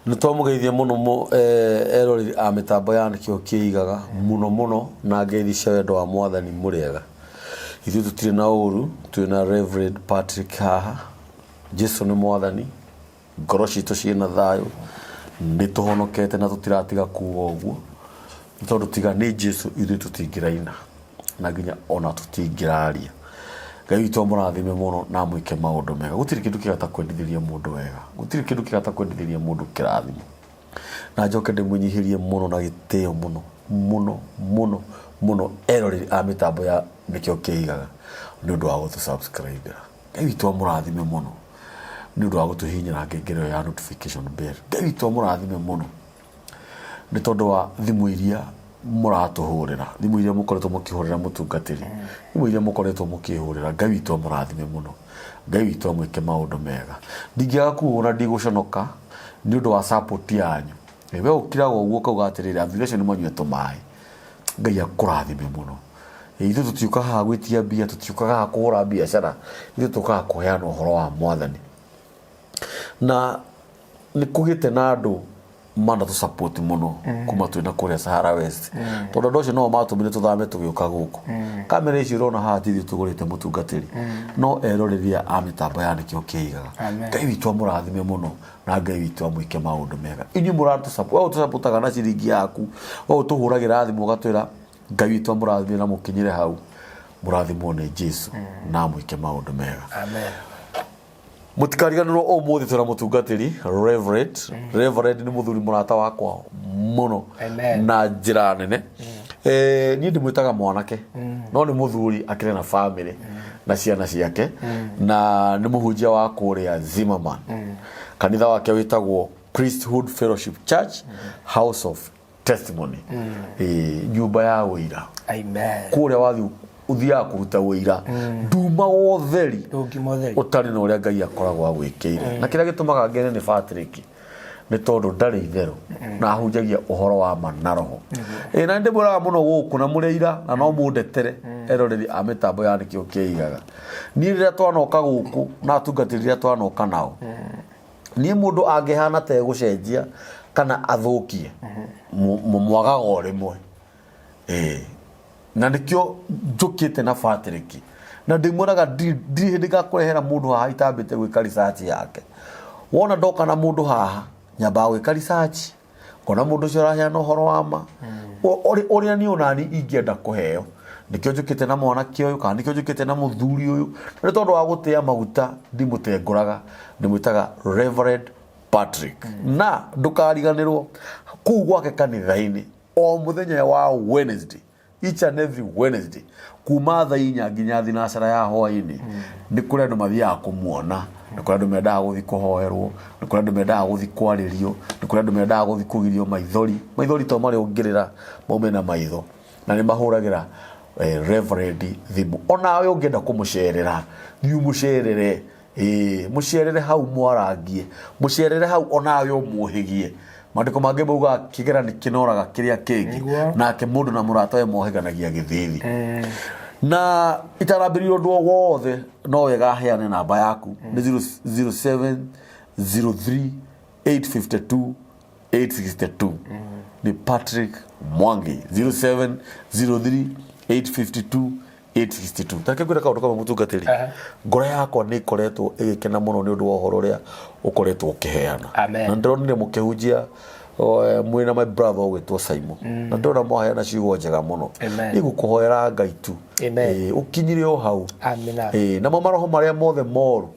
Nĩ twamũgeithia mũno eroreri a mĩtambo ya Nĩkĩo Kĩigaga mũno mũno na ngeithi cia wendo wa Mwathani mũrĩega. Ithuĩ tũtirĩ na ũru, twĩ na Reverend Patrick haha. Jesu nĩ Mwathani, ngoro citũ ciĩna thayũ, nĩ tũhonokete na tũtiratiga kuga ũguo, nĩ tondũ tiga nĩ Jesu ithuĩ tũtingĩraina na nginya ona tũtingĩraria. Ngai witũ amũrathime mũno na amwĩke maũndũ mega. Gũtirĩ kĩndũ kĩega ta kwendithĩria mũndũ wega. Gũtirĩ kĩndũ kĩega ta kwendithĩria mũndũ kĩrathimo. Na njoke ndĩmwĩnyihĩrie mũno na gĩtĩo mũno mũno mũno mũno eroreri a mĩtambo ya Nĩkĩo Kĩigaga nĩ ũndũ wa gũtũ subscribe ĩra. Ngai witũ amũrathime mũno nĩ ũndũ wa gũtũhihinyĩra ngengere ĩyo ya notification bell. Ngai witũ amũrathime mũno nĩ tondũ wa thimũ iria mũratũhũrĩra, thimũ iria mũkoretwo mũkĩhũrĩra mũtungatĩri, thimũ iria mũkoretwo mũkĩhũrĩra. Ngai witũ amũrathime mũno. Ngai witũ amwĩke maũndũ mega. Ndingĩaga kuga na ndigũconoka nĩ ũndũ wa support yanyu. We ũkiraga ũguo ũkauga atĩrĩrĩ, athuri acio nĩ manyue tũmaĩ. Ngai akũrathime mũno. Ithuĩ tũtiũkaga haha gwĩtia mbia, tũtiũkaga haha kũhũra biacara, ithuĩ tũkaga kũheana ũhoro wa Mwathani. Na nĩ kũgĩte na andũ manatũ support mũno kuma twĩ na kũrĩa Sahara West tondũ andũ acio no matũmire tũthame tũgĩũka gũkũ. Kamera icio ũrona haha ti ithuĩ tũgũrĩte mũtungatĩri, no eroreri a mĩtambo ya Nĩkĩo Kĩigaga. Amen. Ngai witũ amũrathime mũno na Ngai witũ amwĩke maũndũ mega. Inyuĩ mũratũ support, we ũtũsupportaga na ciringi yaku, we ũtũhũragĩra thimũ ũgatwĩra Ngai witũ amũrathime na mũkinyĩre hau, mũrathimwo nĩ Jesu na amwĩke maũndũ mega. Amen. Mũtikariganĩrwo ũmũthĩ twĩna mũtungatĩri Reverend. Reverend nĩ mũthuri mũrata wakwa mũno Amen. na njĩra nene. Niĩ ndĩmwĩtaga mwanake no nĩ mũthuri akĩrĩ na famĩlĩ na ciana ciake na nĩ mũhunjia wa kũrĩa Zimmerman. Kanitha wake wĩtagwo Priesthood Fellowship Church House of Testimony. Nyũmba ya ũira. Amen. Kũrĩa wathiĩ ũthiaga kũruta ũira nduma wotheri Ndũngima ũtheri. ũtarĩ na ũrĩa Ngai akoragwo agwĩkĩire. Na kĩrĩa gĩtũmaga ngene nĩ Patrick nĩ tondũ ndarĩ itherũ na ahunjagia ũhoro wa ma na roho. Na nĩndĩmwĩraga mũno gũkũ na mũrĩ aira na no mũndetere eroreri a mĩtambo ya Nĩkĩo Kĩigaga. Niĩ rĩrĩa twanoka gũkũ na atungatĩri rĩrĩa twanoka nao, niĩ mũndũ angĩhana ta egũcenjia kana athũkie, mũmwagaga o rĩmwe. Na nĩkĩo njũkĩte na Patrick na ndĩmwĩraga ndirĩ hĩndĩ ngakũrehera mũndũ haha itambĩte gwĩka research yake. Wona ndoka na mũndũ haha nyambaga gwĩka research ngona mũndũ ũcio araheana ũhoro wa ma ũrĩa niĩ onani ingĩenda kũheo. Nĩkĩo njũkĩte na mwanake ũyũ kana nĩkĩo njũkĩte na mũthuri ũyũ, na nĩ tondũ wa gũtĩa maguta ndimũtengũraga, ndĩmwĩtaga Reverend Patrick. Na ndũkariganĩrwo kũu gwake kanitha-inĩ o mũthenya wa Wednesday, each and every Wednesday kuma thaa 4 nginya thinacara ya hwainĩ, nĩ kũrĩ andũ mathiaga kũmuona, nĩ kũrĩ andũ mendaga gũthiĩ kũhoerwo, nĩ kũrĩ andũ mendaga gũthiĩ kwarĩrio, nĩ kũrĩ andũ mendaga gũthiĩ kũgirio maithori, maithori to marĩa ũngĩrĩra maume na maitho, na nĩ mahũragĩra Reverend thimũ. Onawe ũngĩenda kũmũcerera, thiĩ ũmũcerere, mũcerere hau mwarangie, mũcerere hau onawe ũmuhĩgie. Maandĩko mangĩ maugaga kĩgera nĩ kĩnoraga kĩrĩa kĩngĩ, nake mũndũ na mũrata we mohĩganagia gĩthithi. Na itarambĩrĩria ũndũ o wothe, no wega heane namba yaku nĩ 0703 852 862. Nĩ Patrick Mwangi 0703 852 862. Take ngwĩre kaũndũ kamwe mũtungatĩri, ngoro yakwa nĩ ĩkoretwo ĩgĩkena mũno nĩ ũndũ wa ũhoro ũrĩa ũkoretwo ũkĩheana. Amen. Na ndĩronire mũkĩhunjia mwĩna my brother ũgwĩtwo Simon, na ndĩrona mwaheana ciugo njega mũno. Amen. Niĩ ngũkũhoera Ngai tu. Amen. Ũkinyire o hau. Amina. Namo maroho marĩa mothe moru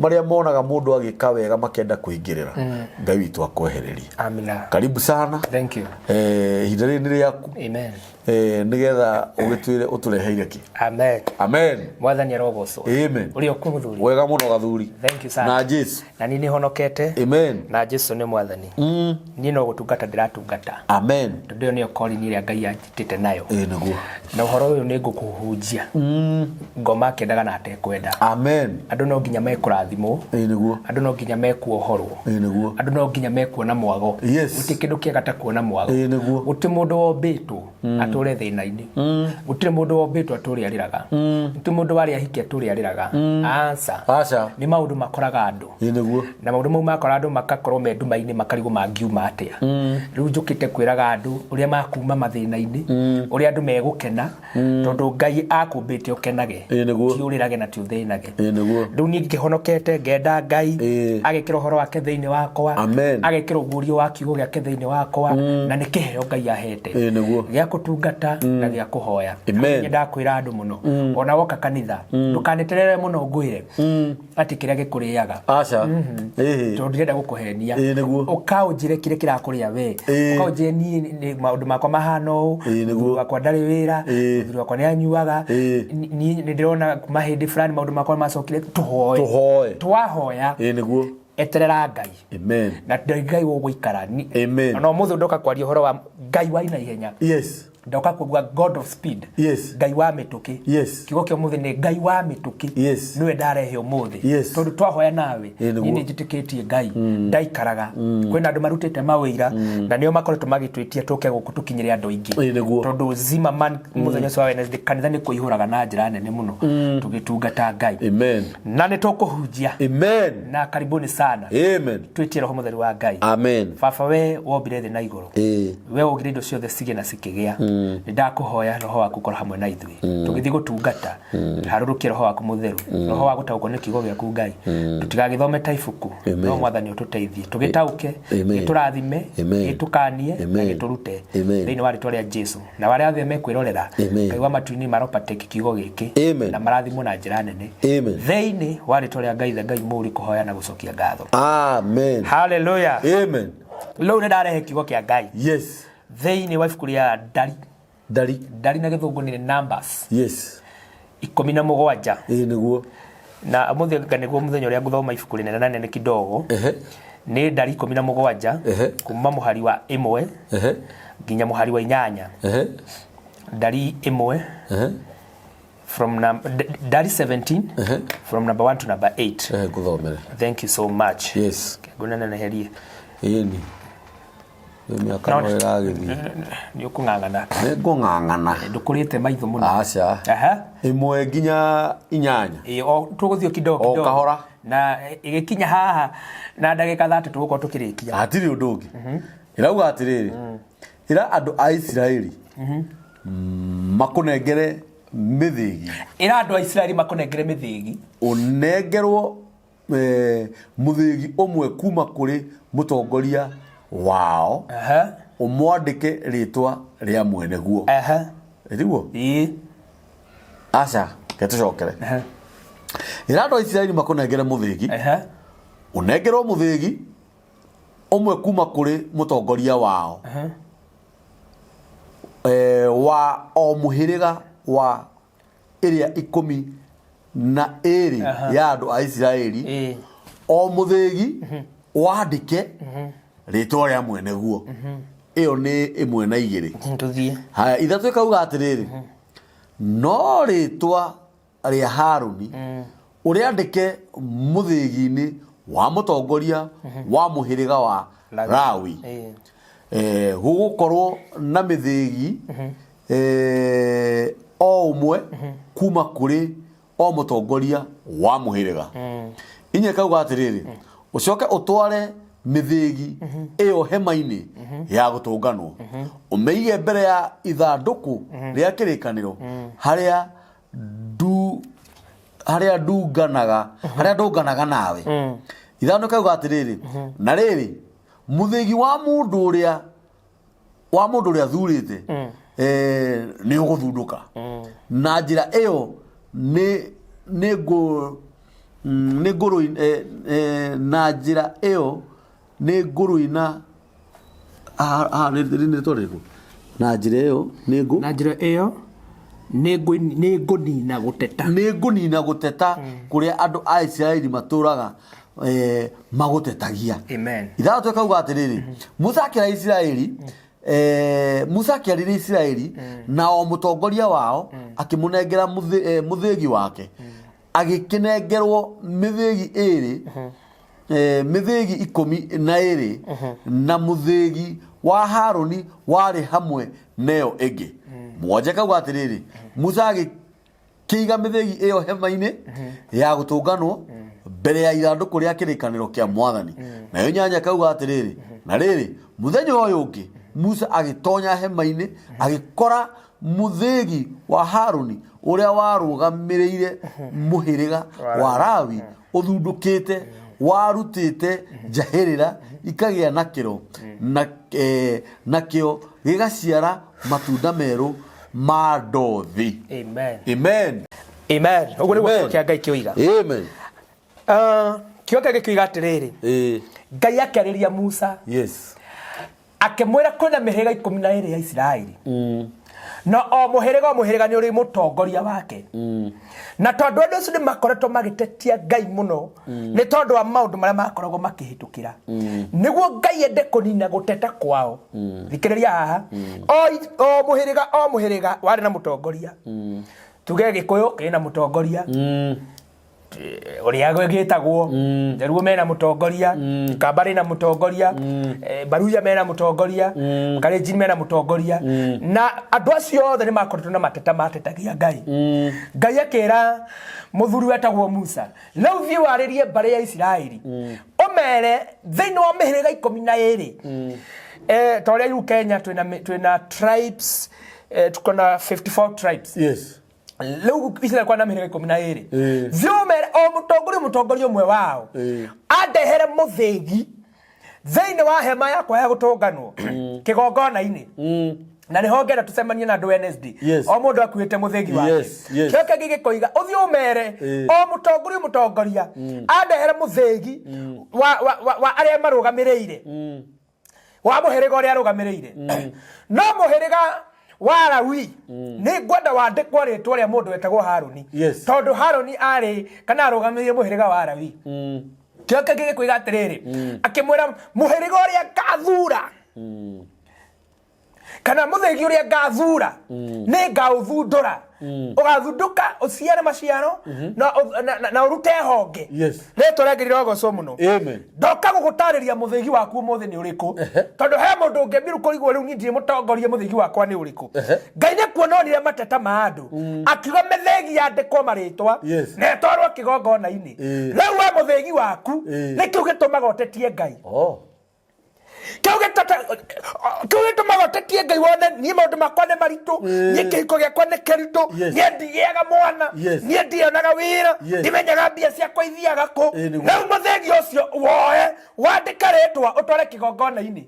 marĩa monaga mũndũ agĩka wega makenda kũingĩrĩra, Ngai witũ akwehererie. Amina. Karibu sana. Thank you. Ihinda rĩrĩ nĩ rĩaku. Amen. Nĩgetha ũgĩtwĩre ũtũreheire kĩ. Amen. Amen. Mwathani arogocwo. Amen. Ũrĩ okuo mũthuri. Wega mũno gathuri. Thank you sana. Na Jesu. Na niĩ nĩhonokete. Amen. Na Jesu nĩ mwathani. Niĩ no gũtungata ndĩratungata. Amen. Tondũ ĩyo nĩyo calling ĩrĩa Ngai anjĩtĩte nayo. Nĩguo. Na ũhoro ũyũ nĩ ngũkũhunjia. Ngoma akĩendaga na atekwenda. Amen. Andũ no nginya mekũrathimwo. Nĩguo. Andũ no nginya mekuohorwo. Nĩguo. Andũ no nginya mekuona mwago. Yes. Gũtirĩ kĩndũ kĩega ta kuona mwago. Nĩguo. Gũtirĩ mũndũ wombĩtwo. Atũre thĩna-inĩ. Gũtirĩ mũndũ wombĩtwo atũre arĩraga. Gũtirĩ mũndũ warĩ ahiki atũre arĩraga. Aca. Aca. Nĩ maũndũ makoraga andũ. Ĩĩ nĩguo. Na maũndũ mau makora andũ makakorwo me nduma-inĩ makarigwo mangiuma atĩa. Rĩu njũkĩte kwĩraga andũ ũrĩa makuma mathĩna-inĩ, ũrĩa andũ megũkena, tondũ Ngai akũmbĩte ũkenage. Ĩĩ nĩguo. Ti ũrĩrage na ti ũthĩnage. Ĩĩ nĩguo. Rĩu niĩ ngĩhonokete ngenda Ngai Ĩĩ. agekĩra ũhoro wake thĩinĩ wakwa. Amen. Agekĩra ũguũrio wa kiugo gĩake thĩinĩ wakwa na nĩ kĩheo Ngai ahete. Ĩĩ nĩguo. Gĩa kũtungata na gĩa kũhoya. Amen. Nyendaga kwĩra andũ mũno ona woka kanitha ndũkaneterere mũno ngwĩre atĩ kĩrĩa gĩkũrĩaga. Aca. Ĩhĩ. Tondũ ndirenda gũkũhenia. Ĩĩ nĩguo. Ũka ũnjĩre kĩrĩa kĩrakũrĩa we. Ĩĩ. Ũka ũnjĩre niĩ maũndũ makwa mahana ũũ. Ĩĩ nĩguo. Mũthuri wakwa ndarĩ wĩra. Ĩĩ. Mũthuri wakwa nĩ anyuaga. Ĩĩ. Niĩ nĩ ndĩrona kuma hĩndĩ fulani maũndũ makwa macokire. Tũhoe. Tũhoe. Twahoya. Ĩĩ nĩguo. Eterera Ngai. Amen. Na ndĩ Ngai ũgũikara. Amen. Ona ũmũthĩ ndoka kwaria ũhoro wa Ngai wa naihenya. Yes. Ndoka kuga God of speed. Yes. Ngai wa mĩtũkĩ. Yes. Kiugo kĩa ũmũthĩ nĩ Ngai wa mĩtũkĩ. Yes. Nĩwe ndarehe ũmũthĩ. Yes. Tondũ twahoya nawe. Ĩĩ nĩguo. Niĩ nĩ njĩtĩkĩtie Ngai. Ndaikaraga. Kwĩna andũ marutĩte mawĩira na nĩo makoretwo magĩtwĩtia tũke gũkũ tũkinyĩre andũ aingĩ. Ĩĩ nĩguo. Tondũ Zimmerman mũthenya ũcio wa Wednesday kanitha nĩ kũihũraga na njĩra nene mũno tũgĩtungata Ngai. Amen. Na nĩ tũkũhunjia. Amen. Na karibuni sana. Amen. Twĩtie Roho Mũtheru wa Ngai. Amen. Baba we wombire thĩ na igũrũ. Ĩĩ. We wogire indo ciothe cigĩe na cikĩgĩa. Nĩ ndakũhoya roho waku ũkorwo hamwe na ithuĩ. Tũgĩthiĩ gũtungata, harũrũkie roho waku mũtheru. Roho wa gũtaũkwo nĩ kiugo gĩaku Ngai. Tũtigagĩthome ta ibuku, no Mwathani ũtũteithie. Tũgĩtaũke, Amen. gĩtũrathime, Amen. gĩtũkanie, na Amen. gĩtũrute. Amen. Thĩinĩ wa rĩtwa rĩa Jesu. Na arĩa othe mekwĩrorera, Amen. Ngai wa matu-inĩ maropatĩki kiugo gĩkĩ. Amen. Na marathimwo na njĩra nene. Amen. Thĩinĩ wa rĩtwa rĩa Ngai the Ngai mũũri kũhoya na gũcokia ngatho. Amen. Hallelujah. Amen. Rĩu nĩ ndarehe kiugo kĩa Ngai. Yes. Thĩinĩ wa ibuku rĩa Ndari. Ndari. Ndari na gĩthũngũ nĩ Numbers. Yes. 17. Ĩĩ nĩguo. Na ũmũthĩ anga nĩguo mũthenya ũrĩa ngũthoma ibuku rĩnene na nene kidogo. Ehe. Nĩ Ndari 17 Ehe. kuma mũhari wa 1 Ehe. nginya mũhari wa 8. Ehe. Ndari 1 Ehe. from Ndari 17 Ehe. from number 1 to number 8. Ehe ngũthomere. Thank you so much. Yes. Ngũneneherie. Ĩni. Rĩu mĩaka no ĩragĩthiĩ. Nĩ ũkũng'ang'ana. Nĩ ngũng'ang'ana. Ndũkũrĩte maitho mũno. Aca. Aha. 1 nginya 8. Ĩĩ, o tũgũthiĩ kidogo O kidogo. kahora. Na ĩgĩkinya haha na ndagĩka 30 tũgũkorwo tũkĩrĩkia. Hatirĩ ũndũ ũngĩ. Ĩrauga atĩrĩrĩ. Ĩra andũ a Isiraeli makũnengere mĩthĩgi. Ĩra andũ a Isiraeli makũnengere mĩthĩgi. Ũnengerwo mũthĩgi ũmwe kuma kũrĩ mũtongoria wao. Aha. Ũmwandĩke rĩtwa rĩa mwene guo. Aha. Ĩtiguo? Ĩĩ. Aca, reke tũcokere. Aha. Ĩra andũ a Isiraeli makũnengere mũthĩgi. Aha. Ũnengerwo mũthĩgi ũmwe kuma kũrĩ mũtongoria wao. Aha. Wa o mũhĩrĩga wa ĩrĩa 12 ya andũ a Isiraeli. Ĩĩ. O mũthĩgi wandĩke rĩtwa rĩa mwene guo. Ĩyo nĩ 1 na 2. Tũthiĩ. Haya, 3 ĩkauga atĩrĩrĩ, no rĩtwa rĩa Harũni ũrĩandĩke mũthĩgi-inĩ wa mũtongoria wa mũhĩrĩga wa Lawi. Ĩĩ. Gũgũkorwo na mĩthĩgi o ũmwe kuma kũrĩ o mũtongoria wa mũhĩrĩga. 4 ĩkauga atĩrĩrĩ, ũcoke ũtware mĩthĩgi ĩyo hema-inĩ ya gũtũnganwo, ũmĩige mbere ya ithandũkũ rĩa kĩrĩkanĩro harĩa harĩa ndunganaga, harĩa ndũnganaga nawe. 5 ĩkauga atĩrĩrĩ, na rĩrĩ mũthĩgi wa mũndũ ũrĩa wa mũndũ ũrĩa thurĩte nĩ ũgũthundũka. Na njĩra ĩyo nĩ nĩ ngũ nĩ ngũrũ na njĩra ĩyo nĩ ngũrũina nĩ rĩtwa rĩrĩkũ? Na njĩra ĩyo nĩ ngũ Na njĩra ĩyo nĩ ngũnina gũteta. Nĩ ngũnina gũteta kũrĩa andũ a Isiraeli matũraga magũtetagia. Amen. 6 ĩkauga atĩrĩrĩ, Musa akĩra Isiraeli, Musa akĩarĩria Isiraeli na o mũtongoria wao akĩmũnengera mũthĩgi wake. Agĩkĩnengerwo mĩthĩgi 2, mĩthĩgi 12 na mũthĩgi wa Harũni warĩ hamwe neyo ĩngĩ. Mũgwanja kauga atĩrĩrĩ, Musa agĩkĩiga mĩthĩgi ĩyo hema-inĩ ya gũtũnganwo mbere ya ithandũkũ rĩa kĩrĩkanĩro kĩa Mwathani. Nayo inyanya kauga atĩrĩrĩ, na rĩrĩ, mũthenya ũyũ ũngĩ Musa agĩtonya hema-inĩ agĩkora mũthĩgi wa Haruni ũrĩa warũgamĩrĩire mũhĩrĩga wa Lawi ũthundũkĩte warutĩte njahĩrĩra ikagĩa na kĩro na nakĩo gĩgaciara matunda merũ ma ndothi. Amen. Amen. Amen. Ũguo nĩguo Amen. kiugo kĩa Ngai kĩoiga. Amen. Kiugo kĩa Ngai kĩoiga atĩrĩrĩ, Ngai akĩarĩria Musa akĩmwĩra kwĩna mĩhĩrĩga 12 ya Isiraeli, na o mũhĩrĩga o mũhĩrĩga nĩ ũrĩ mũtongoria wake, na tondũ andũ acio nĩ makoretwo magĩtetia Ngai mũno nĩ tondũ wa maũndũ marĩa makoragwo makĩhĩtũkĩra, nĩguo Ngai ende kũnina gũteta kwao. Thikĩrĩria haha, o mũhĩrĩga o mũhĩrĩga warĩ na mũtongoria. Tuge Gĩkũyũ kĩrĩ na mũtongoria ũrĩa gĩtagwo, Jaluo mena mũtongoria, Kamba rĩna mũtongoria, Baruya mena mũtongoria, Kalenjin mena mũtongoria, na andũ acio othe nĩ makoretwo na mateta matetagia Ngai. Ngai akĩra mũthuri wetagwo Musa, rĩu thiĩ warĩrie mbarĩ ya Isiraeli, ũmere thĩinĩ wa mĩhĩrĩga 12, ta ũrĩa rĩu Kenya twĩna tribes, tuko na 54 tribes. Rĩu Isiraeli kwana mĩhĩrĩga 12. Thiĩ ũmere o mũtongoria mũtongoria ũmwe wao andehere mũthĩgi thĩinĩ wa hema yakwa ya gũtũnganwo kĩgongona-inĩ, na nĩho ngenda tũcemanie na andũ Wednesday. O mũndũ akuĩte mũthĩgi wake. Kĩo kĩngĩ gĩkoiga ũthiĩ ũmere o mũtongoria mũtongoria andehere mũthĩgi wa arĩa marũgamĩrĩire, wa mũhĩrĩga ũrĩa arũgamĩrĩire. No mũhĩrĩga wa Lawi nĩ ngwenda wandĩkwo rĩtwa rĩa mũndũ wetagwo Haruni, tondũ Haruni arĩ kana arũgamĩrĩire mũhĩrĩga wa Lawi. Kĩo kĩngĩ gĩkoiga atĩrĩrĩ, akĩmwĩra mũhĩrĩga ũrĩa ngathura kana mũthĩgi ũrĩa ngathura nĩ ngaũthundũra, ũgathundũka ũciare maciaro na ũrute honge. Rĩtwa rĩa Ngai rĩrogocwo mũno. Amen. Ndoka gũgũtarĩria mũthĩgi waku ũmũthĩ nĩ ũrĩkũ, tondũ he mũndũ ũngĩambiru kũrigwo rĩu niĩ ndirĩ mũtongoria, mũthĩgi wakwa nĩ ũrĩkũ. Ngai nĩ kuona onire mateta ma andũ, akiuga mĩthĩgi yandĩkwo marĩtwa na ĩtwarwo kĩgongona-inĩ. Rĩu we mũthĩgi waku nĩ kĩu gĩtũmaga ũtetie Ngai. Kĩu gĩtũmaga ũtetie Ngai, wone niĩ maũndũ makwa nĩ maritũ, niĩ kĩhiko gĩakwa nĩ kĩritũ, niĩ ndigĩaga mwana, niĩ ndionaga wĩra, ndimenyaga mbia ciakwa ithiaga kũ. Nĩguo. Rĩu mũthĩgi ũcio woe wandĩke rĩtwa ũtware kĩgongona-inĩ.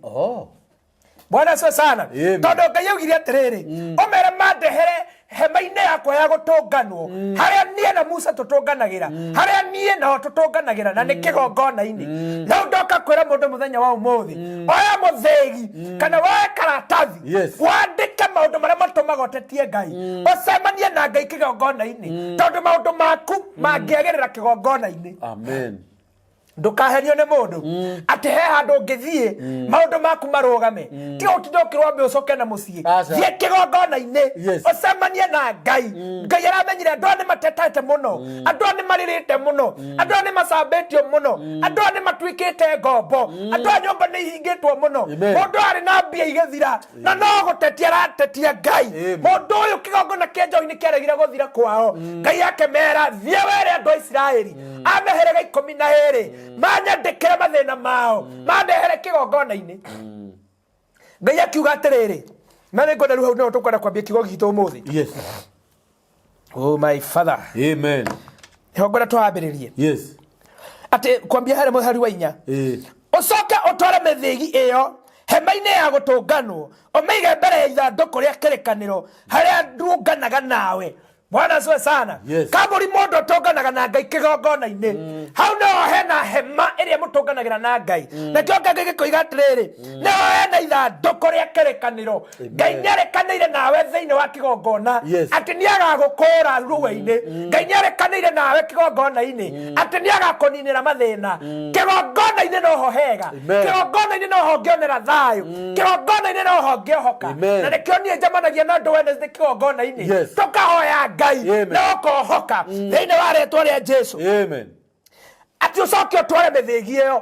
Bwana asifiwe sana. Amen. Tondũ Ngai augire atĩrĩrĩ, ũmere mandehere hema-inĩ yakwa ya gũtũnganwo, harĩa niĩ na Musa tũtũnganagĩra, harĩa niĩ nao tũtũnganagĩra, na nĩ kĩgongona-inĩ. Rĩu ndoka kwĩra mũndũ mũthenya wa ũmũthĩ, oya mũthĩgi kana woe karatathi, wandĩke maũndũ marĩa matũmaga ũtetie Ngai, ũcemanie na Ngai kĩgongona-inĩ, tondũ maũndũ maku mangĩagĩrĩra kĩgongona-inĩ. Amen. Ndũkahenio nĩ mũndũ atĩ he handũ ũngĩthiĩ maũndũ maku marũgame. Tiga ũtinde ũkĩrwo ambe ũcoke na mũciĩ. Aca. Thiĩ kĩgongona-inĩ, ũcemanie na Ngai. Ngai aramenyire andũ aya nĩ matetete mũno, andũ aya nĩ marĩrĩte mũno, andũ aya nĩ macambĩtio mũno, andũ aya nĩ matuĩkĩte ngombo, andũ aya nyũmba nĩ ihingĩtwo mũno. Amen. Mũndũ arĩ na mbia igĩthira na no gũtetia aratetia Ngai. Amen. Mũndũ ũyũ kĩgongona kĩa njohi nĩ kĩaregire gũthira kwao. Ngai akĩmera, thiĩ were andũ a Isiraeli a mĩhĩrĩga 12 manyandĩkĩre mathĩna mao, mandehere kĩgongona-inĩ. Ngai akiuga atĩrĩrĩ, na nĩ ngwenda rĩu hau nĩho tũkwenda kwambia kiugo gitũ ũmũthĩ. Oh my father. Amen. Nĩho ngwenda twambĩrĩrie. Atĩ kwambia harĩa mũhari wa 4. Ũcoke ũtware mĩthĩgi ĩyo hema-inĩ ya gũtũnganwo, ũmĩige mbere ya ithandũkũ rĩa kĩrĩkanĩro harĩa ndũnganaga nawe. Bwana asifiwe sana. Kaburi mũndũ ũtũnganaga na Ngai kĩgongona-inĩ, hau nĩho hena hema ĩrĩa mũtũnganagĩra na Ngai. Nakĩo Ngai gĩkoiga atĩrĩrĩ, nĩho hena ithandũkũ rĩa kĩrĩkanĩro. Ngai nĩarĩkanĩire nawe thĩinĩ wa kĩgongona atĩ nĩagagũkũũra ruo-inĩ. Ngai nĩarĩkanĩire nawe kĩgongona-inĩ atĩ nĩagakũninĩra mathĩna. Kĩgongona-inĩ noho hega. Kĩgongona-inĩ noho ũngĩonera thayũ. Kĩgongona-inĩ noho ũngĩohoka. Amen. Na nĩkĩo niĩ njemanagia na andũ Wednesday kĩgongona-inĩ. Tũkahoya Ngai Amen. na ũkohoka thĩinĩ wa rĩtwa rĩa Jesu. Amen. Atĩ ũcoke ũtware mĩthĩgi ĩyo.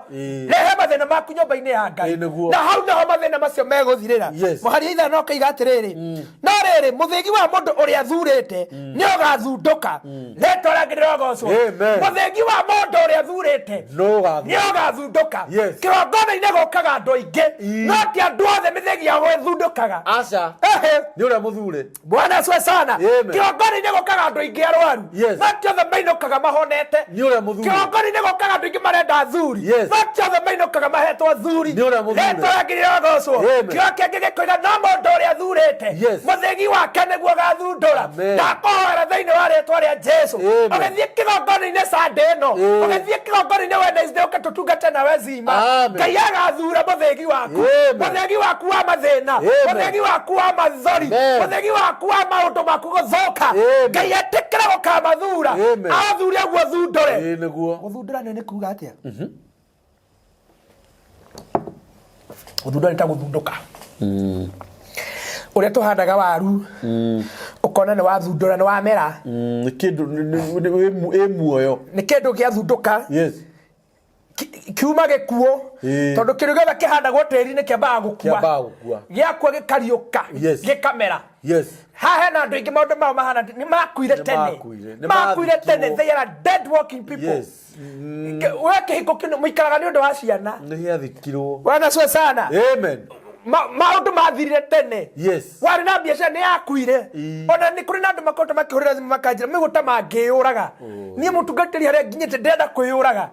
Rehe mathĩna maku nyũmba-inĩ ya Ngai. Ĩĩ, nĩguo. Na hau nĩho mathĩna macio megũthirĩra. Yes. Mũhari wa ithano ũkoiga atĩrĩrĩ, no rĩrĩ, mũthĩgi wa mũndũ ũrĩa thurĩte nĩ ũgathundũka. Rĩtwa rĩake rĩrogocwo. Amen. Mũthĩgi wa mũndũ ũrĩa thurĩte No ũgathundũka. nĩ ũgathundũka. Yes. Kĩgongona-inĩ gũkaga andũ aingĩ, Ii. no ti andũ othe mĩthĩgi yao ĩthundũkaga. Aca. Ehe. Nĩ ũrĩa mũthure. Bwana asifiwe sana. Amen. Kĩgongona-inĩ gũkaga andũ aingĩ arwaru. Yes. No ti othe mainũkaga mahonete. Nĩ ũrĩa mũthure. Kĩgongona-inĩ gũkaga andũ aingĩ marenda athuri. Yes. No ti othe mainũkaga mahetwo athuri. Nĩ ũrĩa mũthure. Rĩtwa rĩake rĩrogocwo. Amen. Kĩo kĩngĩ gĩkoiga no mũndũ ũrĩa thurĩte. Yes. Mũthĩgi wake nĩguo ũgathundũra. Amen. Ndakũhoera thĩinĩ wa rĩtwa rĩa Jesu. Amen. Ũgĩthiĩ kĩgongona-inĩ Sunday ĩno. Ĩĩ. Ũgĩthiĩ kĩgongona-inĩ Wednesday ũke tũtungate nawe zima. Amen. Ngai agathura mũthĩgi waku. Amen. Mũthĩgi waku wa mathĩna. Amen. Mũthĩgi waku wa mathori. Amen. Mũthĩgi waku wa maũndũ maku gũthũka. Amen. Ngai etĩkĩra gũkamathura. Amen. Athure ũguo thundũre. Ĩĩ nĩguo. Gũthundũra nĩ kuga atĩa? Gũthundũra nĩ ta gũthundũka. Ũrĩa tũhandaga waru ũkona nĩ wathundũra nĩ wamera. Nĩ kĩndũ ĩ muoyo. Nĩ kĩndũ gĩathundũka. Yes. Kiuma gĩkuũ. Ĩĩ. Tondũ kĩndũ gĩothe kĩhandagwo tĩri-inĩ kĩambaga gũkua. Kĩambaga gũkua. Gĩakua gĩkariũka. Yes. Gĩkamera. Yes. Haha hena andũ aingĩ maũndũ mao mahana nĩ makuire Nĩ tene. makuire. Nĩ Makuire tene. mathikirwo. They are dead walking people. Yes. We kĩhiko kĩu mũikaraga nĩ ũndũ wa ciana. Nĩ gĩathikirwo. Bwana asifiwe sana. Amen. Maũndũ mathirire tene. Yes. Warĩ na biacara nĩ yakuire. Ii. Ona nĩ kũrĩ na andũ makoretwo makĩhũrĩra thimũ makanjĩra mĩgũ ta mangĩyũraga. Niĩ mũtungatĩri harĩa nginyĩte ndĩrenda kwĩyũraga.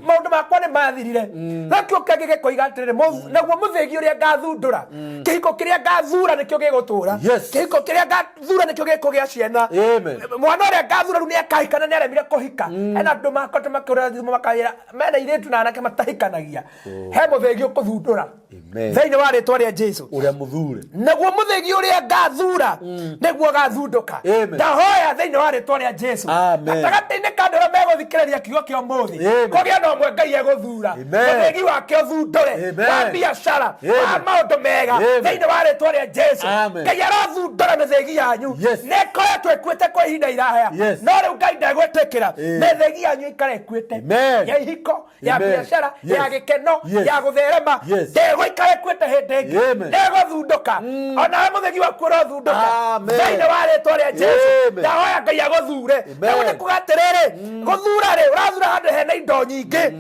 Maũndũ makwa nĩ mathirire. No kĩo kĩngĩ gĩkoiga atĩrĩrĩ, naguo mũthĩgi ũrĩa ngathundũra, kĩhiko kĩrĩa ngathura nĩkĩo gĩgũtũra. Yes. Kĩhiko kĩrĩa ngathura nĩkĩo gĩkũgĩa ciana. Amen. Mwana ũrĩa ngathura rĩu nĩ akahika na nĩ aremire kũhika. Hena andũ makoretwo makĩhũrĩra thimũ makanjĩra mena airĩtu na anake matahikanagia. He mũthĩgi ũkũthundũra. Amen. Thĩinĩ wa rĩtwa rĩa Jesu. Ũrĩa mũthure. Naguo mũthĩgi ũrĩa ngathura nĩguo ũgathundũka. Amen. Ndahoya thĩinĩ wa rĩtwa rĩa Jesu. Amen. Gatagatĩ-inĩ ka andũ arĩa megũthikĩrĩria kiugo kĩa ũmũthĩ, Amen. kũgĩe na ũmwe Ngai egũthura. Amen. Mũthĩgi wake ũthundũre Amen. wa biacara, wa Amen. maũndũ mega Amen. thĩinĩ wa rĩtwa rĩa Jesu. Amen. Ngai arothundũra mĩthĩgi yanyu. Yes. Nĩ ĩkoretwo ĩkuĩte kwa ihinda iraya. Yes. No rĩu Ngai ndegwĩtĩkĩra Ĩĩ. mĩthĩgi yanyu ĩikare ĩkuĩte. Amen. Ya ihiko, ya Amen. biacara, Yes. ya gĩkeno, Yes. ya gũtherema. Yes. Ndĩgũikara ĩkuĩte hĩndĩ ĩngĩ. Amen. Ndĩgũthundũka. Onawe mũthĩgi waku ũrothundũka. Amen. Thĩinĩ wa rĩtwa rĩa Jesu. Amen. Ndahoya Ngai agũthure. Amen. Rĩu nĩ kuga atĩrĩrĩ, gũthura rĩ, ũrathura handũ hena indo nyingĩ.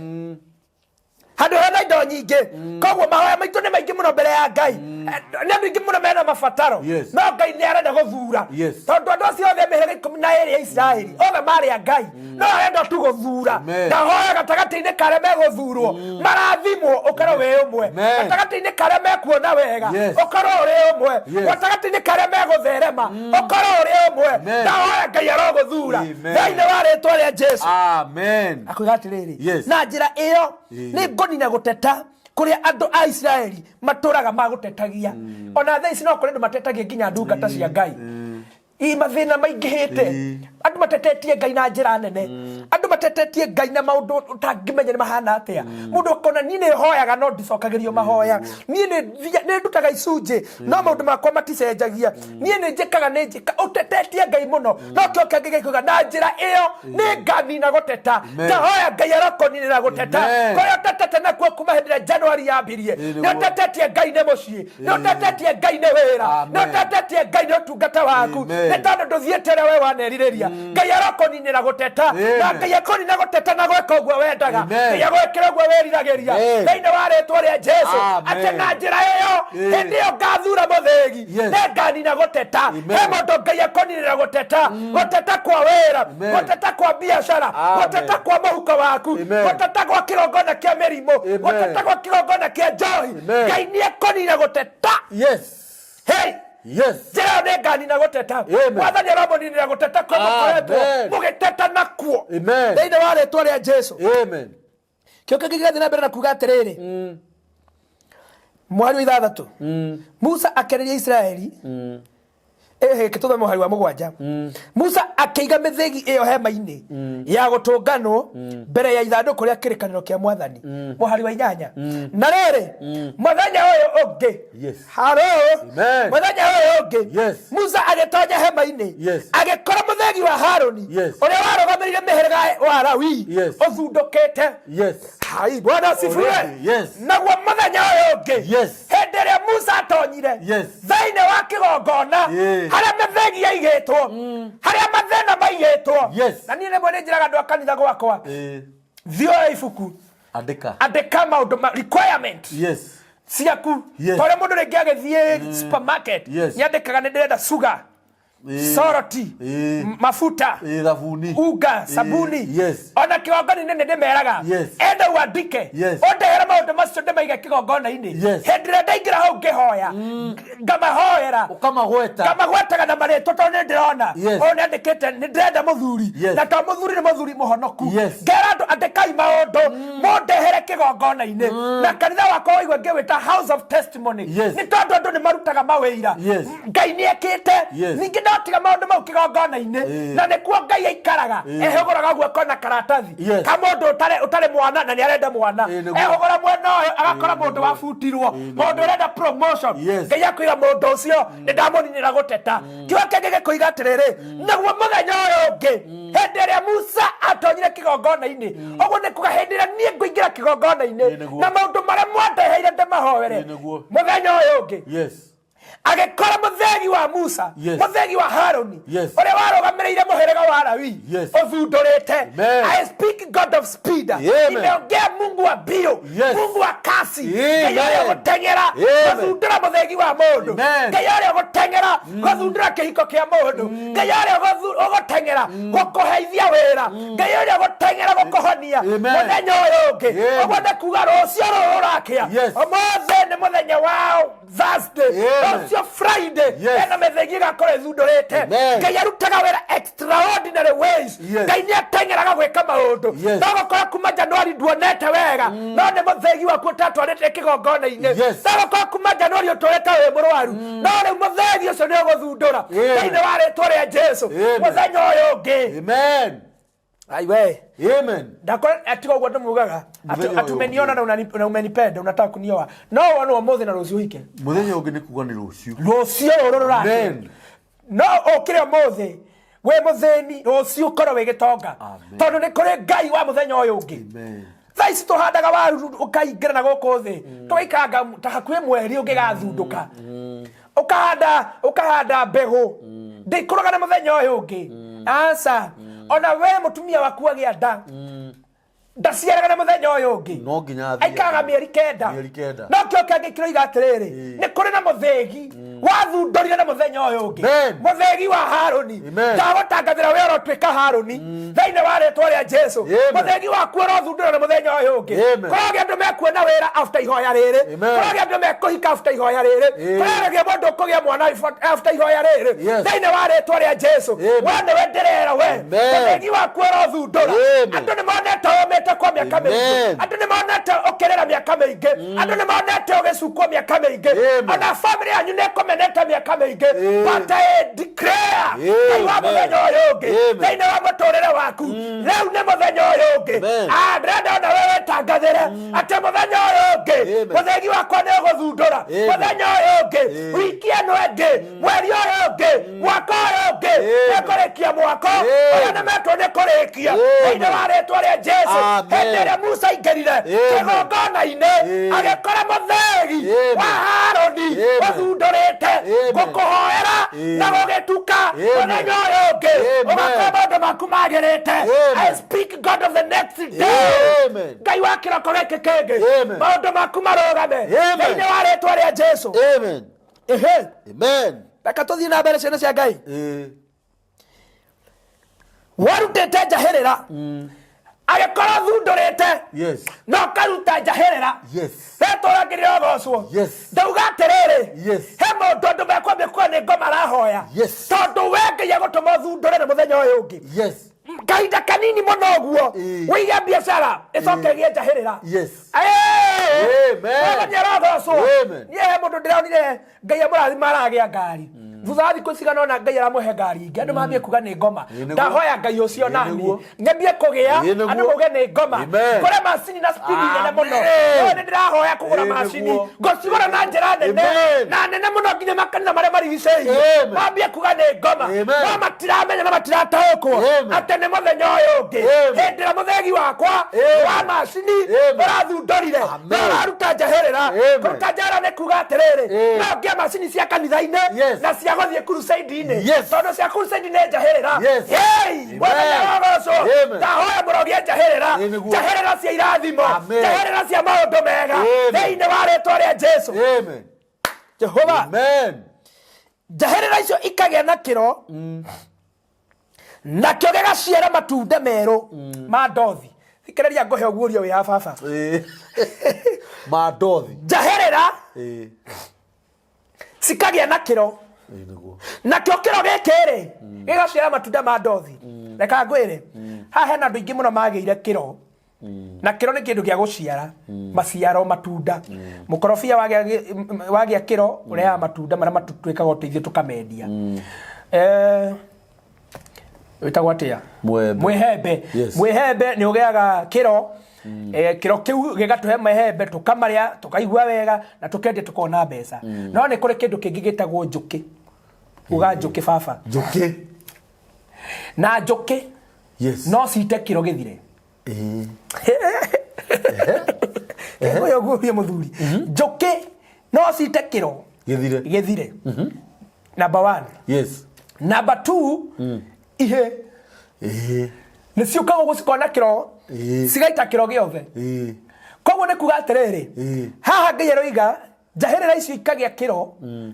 Handũ hena indo nyingĩ. Koguo mahoya maitũ nĩ maingĩ mũno mbere ya Ngai. Nĩ andũ aingĩ mũno mena mabataro. Yes. No Ngai nĩ arenda gũthura. Yes. Tondũ andũ acio othe mĩhĩrĩga 12 ya Isiraeli, othe marĩ a Ngai. No arenda tu gũthura. Amen. Ndahoya gatagatĩ-inĩ karĩa megũthurwo, marathimwo ũkorwo wĩ ũmwe. Amen. Gatagatĩ-inĩ karĩa mekuona wega, Yes. ũkorwo ũrĩ ũmwe. Yes. Gatagatĩ-inĩ karĩa megũtherema, ũkorwo ũrĩ ũmwe. Amen. Ndahoya Ngai arogũthura. Amen. Thĩinĩ wa rĩtwa rĩa Jesu. Amen. Akoiga atĩrĩrĩ, Yes. na njĩra ĩyo Ĩĩ. nĩ ngũnina gũteta kũrĩa andũ a Isiraeli matũraga magũtetagia. Ona thaa ici no kũrĩ andũ matetagia nginya ndungata cia Ngai. I mathĩna maingĩhĩte. Andũ matetetie Ngai na njĩra nene. Andũ matetetie Ngai na maũndũ ũtangĩmenya nĩ mahana atĩa. Mũndũ akona niĩ nĩ hoyaga no ndicokagĩrio mahoya. Niĩ nĩ ndutaga icunjĩ no maũndũ makwa maticenjagia. Niĩ nĩ njĩkaga nĩ njĩka ũtetetie Ngai mũno. No kĩo kĩngĩ gĩkuga na njĩra ĩyo nĩ nganina gũteta. Amen. Ndahoya Ngai arokoninĩra gũteta. Amen. Kũrĩa ũtetete nakuo kuma hĩndĩ ĩrĩa January yambirie. Ĩĩ, Nĩ nĩguo. ũtetetie Ngai nĩ mũciĩ. Nĩ ũtetetie Ngai nĩ wĩra. Nĩ Amen. ũtetetie Ngai nĩ ũtungata waku. Amen. Nĩ tondũ ndũthiĩte ũrĩa we wanerirĩria. Ngai arokoninĩra gũteta. Amen. Na Ngai akũnina gũteta na gwĩka ũguo wendaga. Amen. Ngai agwĩkĩra ũguo wĩriragĩria. Amen. Thĩinĩ wa rĩtwa rĩa Jesu. Amen. Atĩ na njĩra ĩyo, Ĩĩ. hĩndĩ ĩyo ngathura mũthĩgi. Yes. Nĩ nganina gũteta. Amen. He mũndũ Ngai akũninĩra gũteta. Gũteta kwa wĩra. Amen. Gũteta kwa biacara. Amen. Gũteta kwa mũhuko waku. Amen. Gũteta gwa kĩgongona kĩa mĩrimũ. Amen. Gũteta gwa kĩgongona kĩa njohi. Amen. Ngai nĩ ekũnina gũteta. Yes. Hey! Yes. Njĩra ĩyo nĩ nganina gũteta. Amen. Mwathani aramũninĩra gũteta kũrĩa mũkoretwo Amen. mũgĩteta nakuo. Amen. Thĩinĩ wa rĩtwa rĩa Jesu. Amen. Kĩo kĩngĩ gĩgathiĩ na mbere na kuga atĩrĩrĩ, mũhari wa 6, Musa akĩarĩria Isiraeli, tũthome mũhari wa 7. Musa akĩiga mĩthĩgi ĩyo hema-inĩ ya gũtũnganwo mbere ya ithandũkũ rĩa kĩrĩkanĩro kĩa Mwathani. Mũhari wa 8. Na rĩrĩ, mũthenya ũyũ ũngĩ, Yes. Haro. Amen. Mũthenya ũyũ ũngĩ, Yes. Musa agĩtonya hema-inĩ, Yes. agĩkora mũthĩgi Mũthegi wa Harũni Yes. ũrĩa warũgamĩrĩire mĩhĩrĩga wa Lawi Yes. ũthundũkĩte. Yes. Hai, Bwana asifiwe. Already, yes. Naguo mũthenya ũyũ ũngĩ, Yes. hĩndĩ ĩrĩa Musa atonyire Yes. thĩinĩ wa kĩgongona, Yeah. harĩa mĩthegi yaigĩtwo, harĩa mathĩna maigĩtwo. Yes. Na niĩ rĩmwe nĩ njĩraga andũ a kanitha gwakwa, thioya ibuku, Andĩka. Andĩka maũndũ ma requirement Yes. ciaku. Yes. Ta ũrĩa mũndũ rĩngĩ agĩthiĩ supermarket, Yes. nĩandĩkaga nĩ ndĩrenda sugar, soroti, mafuta, Thabuni. Unga, sabuni. Ona kĩgongona-inĩ nĩ ndĩmeraga, Yes. enda uandike, ũndehere maũndũ macio ndĩmaige kĩgongona-inĩ. Yes. Hĩndĩ ĩrĩa ndaingĩra hau ngĩhoya, ngamahoera, Ũkamagweta. Ngamagwetaga na marĩtwa tondũ nĩ ndĩrona, Yes. ũyũ nĩ andĩkĩte nĩ ndĩrenda mũthuri, Yes. na to mũthuri, nĩ mũthuri mũhonoku. Yes. Ngera andũ, andĩkai maũndũ mũndehere kĩgongona-inĩ. Na kanitha wakwa waigua ngĩwĩta House of Testimony, Yes. nĩ tondũ andũ nĩ marutaga mawĩira. Yes. Ngai nĩ ekĩte. Yes. Ningĩ ndotiga maũndũ mau kĩgongona-inĩ, na nĩkuo Ngai aikaraga, ehũgũraga guoko na karatathi Yes. ka mũndũ ũtarĩ mwana na nĩ arenda mwana. Nĩguo. Ehũgũra mwena ũyũ agakora mũndũ wabutirwo, mũndũ ũrenda promotion. Yes. Ngai akwĩra mũndũ ũcio nĩ ndamũninĩra gũteta. Kiugo kĩngĩ gĩkũiga atĩrĩrĩ, naguo mũthenya ũyũ ũngĩ, hĩndĩ ĩrĩa Musa atonyire kĩgongona-inĩ, ũguo nĩ kuga hĩndĩ ĩrĩa niĩ ngũingĩra kĩgongona-inĩ Nĩguo. na maũndũ marĩa mwandeheire ndĩmahoere, Nĩguo. mũthenya ũyũ ũngĩ Yes. agĩkora mũthegi wa Musa, Yes. mũthegi wa Harũni, Yes. ũrĩa warũgamĩrĩire mũhĩrĩga wa Lawi, Yes. ũthundũrĩte. Amen. I speak God of speed. Amen. Nimeongea Mungu wa mbio, Yes. Mungu wa kasi. Amen. Ngai ũrĩa ũgũteng'era Amen. gũthundũra mũthegi wa mũndũ, Amen. Ngai ũrĩa ũgũteng'era gũthundũra kĩhiko kĩa mũndũ, Ngai ũrĩa ũgũteng'era gũkũheithia wĩra, Ngai ũrĩa ũgũteng'era gũkũhonia. Amen. Mũthenya ũyũ ũngĩ, Amen. ũguo nĩ kuga rũciũ rũrũ rũrakĩa, Yes. ũmũthĩ nĩ mũthenya wa Thursday, Amen. rũciũ Friday, Yes. ena mĩthegi ĩgakorwo ĩthundũrĩte. Amen. Ngai arutaga wĩra extraordinary ways. Yes. Ngai nĩ ateng'eraga gwĩka maũndũ. Yes. No gũkorwo kuma Januari nduonete wega, no nĩ mũthegi waku ũtatwarĩte kĩgongona-inĩ. Yes. No gũkorwo kuma Januari ũtũrĩte wĩ mũrwaru, no rĩu mũthegi ũcio nĩ ũgũthundũra Amen. thĩinĩ wa rĩtwa rĩa Jesu. Amen. Mũthenya ũyũ ũngĩ. Amen. Aiwe. Amen. Ndakora atiga ũguo ndĩmugaga. Mũthenya ũyũ Ati umeniona na umenipenda, unataka kunioa, no wone ũmũthĩ na rũciũ hike. Mũthenya ũngĩ nĩ kuga nĩ rũciũ. Rũciũ rũrũ rũrakĩa. Amen. No ũkĩre ũmũthĩ wĩ mũthĩni, rũciũ ũkorwo wĩ gĩtonga. Amen. Tondũ nĩ kũrĩ Ngai wa mũthenya ũyũ ũngĩ. Amen. Thaa ici tũhandaga waru ũkaingĩra na gũkũ thĩ, tũgaikanga ta hakuhĩ mweri ũngĩgathundũka. Ũkahanda, ũkahanda mbegũ ndĩkũraga na mũthenya ũyũ ũngĩ, aca. Ona we mũtumia waku agĩa nda, ndaciaraga na mũthenya ũyũ ũngĩ. No nginya athiĩ. Aikaraga mĩeri 9. Mĩeri 9. No kĩo kĩngĩ kĩroiga atĩrĩrĩ, nĩ kũrĩ na mũthĩgi wathundũrire na mũthenya ũyũ ũngĩ. Amen. Mũthĩgi wa Harũni. Amen. Ndagũtangathĩra we ũrotuĩka Harũni thĩinĩ wa rĩtwa rĩa Jesu. Amen. Mũthĩgi waku ũrothundũra na mũthenya ũyũ ũngĩ. Amen. Kũrogĩa andũ mekuona wĩra after ihoya rĩrĩ. Amen. Kũrogĩa andũ mekũhika after ihoya rĩrĩ. Amen. Kũrogĩa mũndũ ũkũgĩa mwana after ihoya rĩrĩ Yes. thĩinĩ wa rĩtwa rĩa Jesu. Amen. We nĩwe ndĩrera we. Amen. Mũthĩgi waku ũrothundũra. Amen. Andũ nĩ monete ũmĩte kwa mĩaka mĩingĩ. Amen. Andũ nĩ monete ũkĩrĩra mĩaka mĩingĩ. Andũ nĩ monete ũgĩcukwo mĩaka mĩingĩ. Amen. Ona family yanyu nĩ ĩkũmenete mĩaka mĩingĩ. Amen. But I declare Ngai wa Amen. mũthenya ũyũ ũngĩ Amen. thĩinĩ wa mũtũrĩre waku, rĩu nĩ mũthenya ũyũ ũngĩ. Amen. Ah, ndĩrenda ona wewe tangathĩre atĩ mũthenya ũyũ ũngĩ, Amen. mũthegi wakwa nĩ ũgũthundũra. Amen. Mũthenya ũyũ ũngĩ, Amen. wiki ĩno ĩngĩ, mweri ũyũ ũngĩ, mwaka ũyũ ũngĩ, Amen. nĩ kũrĩkia mwaka Amen. ũrĩa nĩ metwo nĩ kũrĩkia Amen. thĩinĩ wa rĩtwa rĩa Jesu. Amen. Hĩndĩ ĩrĩa Musa aingĩrire Amen. kĩgongona-inĩ, Amen. agĩkora mũthegi Amen. wa Harũni Amen. ũthundũrĩte. Amen. Ngũkũhoera Amen. na gũgĩtuka, Amen. mũthenya ũyũ ũngĩ Amen. ũgakora maũndũ maku magĩrĩte. Amen. I speak God of the next day. Amen. Ngai wa kĩroko gĩkĩ kĩngĩ, Amen. maũndũ maku marũgame Amen. thĩinĩ wa rĩtwa rĩa Jesu. Amen. Ehe. Amen. Reke tũthiĩ na mbere, ciana cia Ngai. Eh. Warutĩte njahĩrĩra, agĩkorwo thundũrĩte, Yes. na ũkaruta njahĩrĩra. Yes. Rĩtwa rĩake rĩrogocwo. Yes. Ndauga atĩrĩrĩ, Yes. he mũndũ andũ mekwambia kuga nĩ ngoma arahoya. Yes. Tondũ we Ngai agũtũma ũthundũre na mũthenya ũyũ ũngĩ. Yes. Kahinda kanini mũno ũguo, Ĩĩ. wĩige biacara ĩcoke ĩgĩe njahĩrĩra. Yes. Amen. Mwathani arogocwo. Amen. Niĩ he mũndũ ndĩronire Ngai amũrathima aragĩa ngari. Thutha wa thikũ cigana ũna Ngai aramũhe ngari ingĩ, andũ mambie kuga nĩ ngoma. Ĩĩ nĩguo. Ndahoya Ngai ũcio Ĩĩ nani nĩguo. Nyambie kũgĩa, Ĩĩ nĩguo. andũ mauge nĩ ngoma. Amen. Ngũre macini na speed nene mũno. Amen. No nĩ ndĩrahoya kũgũra Ĩĩ macini, nĩguo. ngũcigũra na njĩra nene Amen. na nene mũno nginya makanitha marĩa marigicĩirie Amen. mambie kuga nĩ ngoma. Amen. No matiramenya na matirataũkwo Amen. atĩ nĩ mũthenya ũyũ ũngĩ Amen. hĩndĩ ĩrĩa mũthegi wakwa Amen. wa macini Amen. ũrathundũrire Amen. na ũraruta njahĩrĩra. Amen. Kũruta njahĩrĩra nĩ kuga atĩrĩrĩ, Amen. no ngĩe macini cia kanitha-inĩ Yes. na cia gũthiĩ crusade-inĩ. Yes. Tondũ cia crusade nĩ njahĩrĩra. Yes. Hey! Amen. Mwathani arogocwo. Amen. Ndahoya mũrogie njahĩrĩra. Ĩĩ nĩguo. Njahĩrĩra cia irathimo. Amen. Njahĩrĩra cia maũndũ mega. Amen. Thĩinĩ wa rĩtwa rĩa Jesu. Amen. Jehova. Amen. Njahĩrĩra icio ikagĩa na kĩro nakĩo gĩgaciara matunda merũ ma ndothi. Thikĩrĩria ngũhe ũguũrio wĩ ha baba. Ĩĩ. Ma ndothi. Njahĩrĩra Ĩĩ. cikagĩa na kĩro Ĩĩ nĩguo. nakĩo kĩro gĩkĩ rĩ gĩgaciara matunda ma ndothi. Reka ngwĩre, haha hena andũ aingĩ mũno magĩire kĩro, na kĩro nĩ kĩndũ gĩa gũciara maciaro, matunda. Mũkorobia wagĩa kĩro ũrehaga matunda marĩa matuĩkaga ũteithio tũkamendia. Wĩtagwo atĩa? Mwembe. Mwĩhembe. Yes. Mwĩhembe nĩ ũgĩaga kĩro. Kĩro kĩu gĩgatũhe mahembe, tũkamarĩa, tũkaigua wega na tũkendia tũkona mbeca. No nĩ kũrĩ kĩndũ kĩngĩ gĩtagwo njũkĩ. Uga njũkĩ baba. Njũkĩ. Na njũkĩ Yes. no cite kĩro gĩthire. Ĩĩ. Ũyũ ngurie mũthuri. Njũkĩ no cite kĩro Gĩthire. gĩthire. Number 1. Yes. Number 2, ihe Ĩĩ. nĩ ciũkaga ũguo cikona kĩro Ĩĩ. cigaita kĩro gĩothe. Ĩĩ. Koguo nĩ kuga atĩrĩrĩ, Ĩĩ. haha Ngai aroiga njahĩrĩra icio ikagĩa kĩro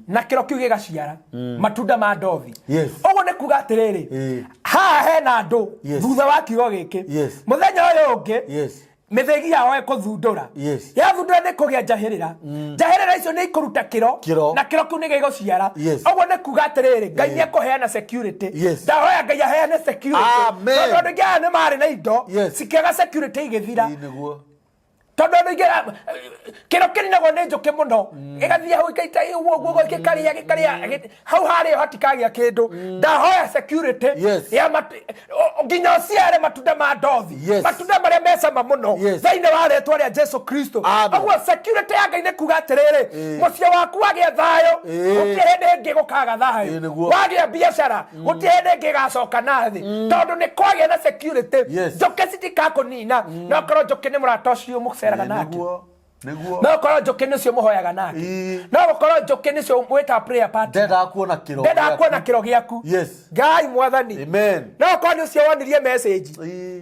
na kĩro kĩu gĩgaciara matunda ma ndothi. Yes. Ũguo nĩ kuga atĩrĩrĩ, Ĩĩ. haha hena andũ Yes. thutha wa kiugo gĩkĩ Yes. mũthenya ũyũ ũngĩ Yes. mĩthĩgi yao ĩkũthundũra. Yes. Yathundũra nĩ kũgĩa njahĩrĩra. Njahĩrĩra icio nĩ ikũruta kĩro, Kĩro. na kĩro kĩu nĩ gĩgũciara. Yes. Ũguo nĩ kuga atĩrĩrĩ, Ngai Ĩĩ. nĩ ekũheana security. Yes. Ndahoya Ngai aheane security. Amen. Tondũ andũ aingĩ aya nĩ marĩ na indo Yes. cikĩaga security igĩthira. Ĩĩ nĩguo. Tondũ andũ aingĩ kĩro kĩninagwo nĩ njũkĩ mũno, gĩgathiĩ hau ikaita ũguo ũguo, gĩkarĩa gĩkarĩa hau harĩa hatikagĩa kĩndũ. Ndahoya security Yes. ya nginya ũciare matunda ma ndothi. Yes. Matunda marĩa me cama mũno Yes. thĩinĩ wa rĩtwa rĩa Jesu Kristo. Amen. Ũguo security ya Ngai nĩ kuga atĩrĩrĩ, Ĩĩ. mũciĩ waku wagĩa thayũ, Ĩĩ. gũtirĩ hĩndĩ ĩngĩ gũkaga thayũ. Ĩĩ, nĩguo. Wagĩa biacara, gũtirĩ hĩndĩ ĩngĩ ĩgacoka na thĩ, tondũ nĩ kwagĩa na security. Yes. Njũkĩ citikakũnina. No korwo njũkĩ nĩ mũrata ũcio mũceraga Ĩĩ, nake. nĩguo. Nĩguo. No korwo njũkĩ nĩcio mũhoyaga nake. Ĩĩ. No gũkorwo njũkĩ nĩcio mwĩtaga prayer partner. Ndendaga kuona kĩro. Ndendaga gĩaku. kuona kĩro gĩaku. Yes. Ngai mwathani. Amen. No korwo nĩ ũcio wonirie message. Ĩĩ.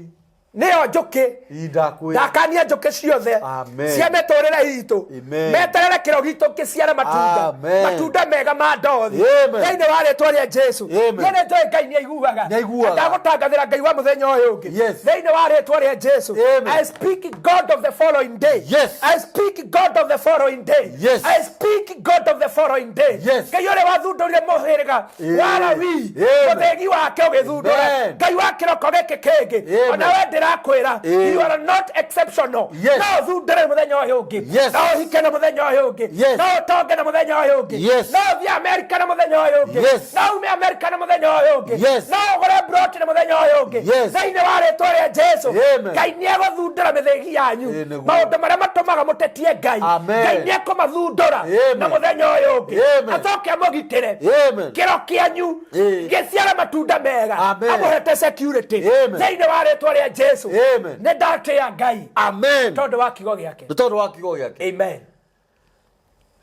Nĩyo njũkĩ. Ĩĩ ndakwĩra. Ndakania njũkĩ ciothe Amen. cia mĩtũrĩre itũ. Amen. Meterere kĩro gitũ kĩciare matunda. Amen. Matunda mega ma ndothi. Amen. Thĩinĩ wa rĩtwa rĩa Jesu. Amen. Niĩ nĩ njũĩ Ngai nĩ aiguaga. Nĩ aiguaga. Ndagũtangathĩra Ngai wa mũthenya ũyũ ũngĩ. Yes. Thĩinĩ wa rĩtwa rĩa Jesu. Amen. I speak God of the following day. Yes. I speak God of the following day. Yes. I speak God of the following day. Yes. Ngai ũrĩa wathundũrire mũhĩrĩga Ĩĩ. wa Lawi, Amen. mũthĩgi wake ũgĩthundũra. Amen. Ngai wa kĩroko gĩkĩ kĩngĩ. Amen. Ona we ndĩrakwĩra, Ĩĩ. you are not exceptional. Yes. No ũthundũre mũthenya ũyũ ũngĩ. Yes. No ũhike na mũthenya ũyũ ũngĩ. Yes. No ũtonge na mũthenya ũyũ ũngĩ. Yes. No ũthiĩ Amerika na mũthenya ũyũ ũngĩ. Yes. No ume Amerika na mũthenya ũyũ ũngĩ. Yes. No ũgũre broti na mũthenya ũyũ ũngĩ. Yes. Thĩinĩ wa rĩtwa rĩa Jesu. Amen. Ngai nĩ egũthundũra mĩthĩgi yanyu. Ĩĩ, nĩguo. Maũndũ marĩa matũmaga mũtetie Ngai. Amen. Ngai nĩ ekũmathundũra Amen. na mũthenya ũyũ ũngĩ. Amen. Acoke amũgitĩre. Amen. Kĩro kĩanyu Ĩĩ. gĩciare matunda mega. Amen. Amũhete security. Amen. Thĩinĩ wa rĩtwa rĩa Jesu. Amen. Nĩ ndatĩa Ngai Amen. tondũ wa kiugo gĩake. Nĩ tondũ wa kiugo gĩake. Amen.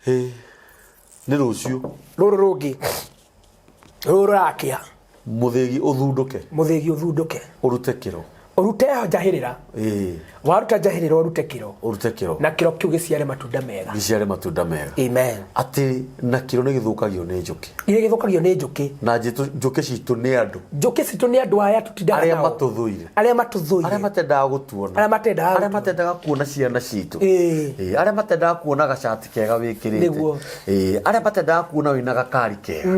Ĩĩ. Nĩ rũciũ. Rũrũ rũngĩ rũrũ rũrakĩa. Mũthĩgi ũthundũke. Mũthĩgi ũthundũke. Ũrute kĩro. Ũrute njahĩrĩra. Ĩĩ. Waruta njahĩrĩra ũrute kĩro. Ũrute kĩro. Na kĩro kĩu gĩciare matunda mega. Gĩciare matunda mega. Amen. Atĩ na kĩro nĩ gĩthũkagio nĩ njũkĩ. Nĩ gĩthũkagio nĩ njũkĩ. Na njũkĩ citũ nĩ andũ. Njũkĩ citũ nĩ andũ aya tũtindaga Arĩa nao. matũthũire. Arĩa matũthũire. Arĩa matendaga gũtuona. Arĩa matendaga Arĩa gũtuona. matendaga kuona ciana citũ. Ĩĩ. Ĩĩ, arĩa matendaga kuona gacati kega wĩkĩrĩte. Nĩguo. Ĩĩ, arĩa matendaga kuona wĩna gakari kega.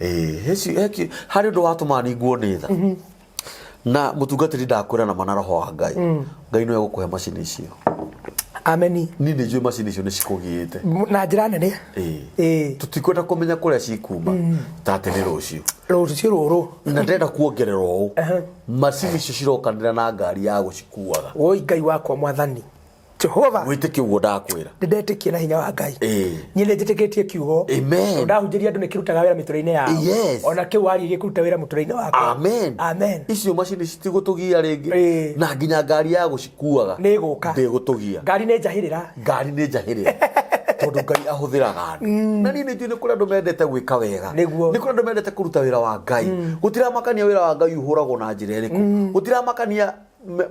Ĩĩ, harĩ ũndũ watũmaga ninguo nĩ tha. Na mũtungatĩri ndakwĩra na mana roho wa Ngai. Ngai nĩwe ũgũkũhe macini icio. Ameni. Niĩ nĩ njũĩ macini icio nĩ cikũgiĩte. Na njĩra nene. Ĩĩ. Ĩĩ. Tũtikwenda kũmenya kũrĩa cikuma, ta atĩ nĩ rũciũ. Rũciũ rũrũ. Na ndĩrenda kuongerera ũũ, macini icio cirokanĩra na ngari ya gũcikuaga. Woi Ngai wakwa mwathani Jehova. Wĩtĩkie ũguo ndakwĩra. Nĩ ndetĩkia na hinya wa Ngai. Ĩĩ. Niĩ nĩ njĩtĩkĩtie kiugo. Amen. Tondũ ndahunjĩria andũ nĩ kĩrutaga wĩra mĩtũrĩre-inĩ yao. Yes. Ona kĩu waria gĩkũruta wĩra mũtũrĩre-inĩ wakwa. Amen. Amen. Icio macini citigũtũgia rĩngĩ. Ĩĩ. Na nginya ngari ya gũcikuaga Nĩ ĩgũka. Ndĩgũtũgia. Ngari nĩ njahĩrĩra. Ngari nĩ njahĩrĩra. Tondũ Ngai ahũthĩraga andũ. Na niĩ nĩ njũĩ nĩ kũrĩ andũ mendete gwĩka wega. Nĩguo. Nĩ kũrĩ andũ mendete kũruta wĩra wa Ngai. Gũtiramakania wĩra wa Ngai ũhũragwo na njĩra ĩrĩkũ. Gũtiramakania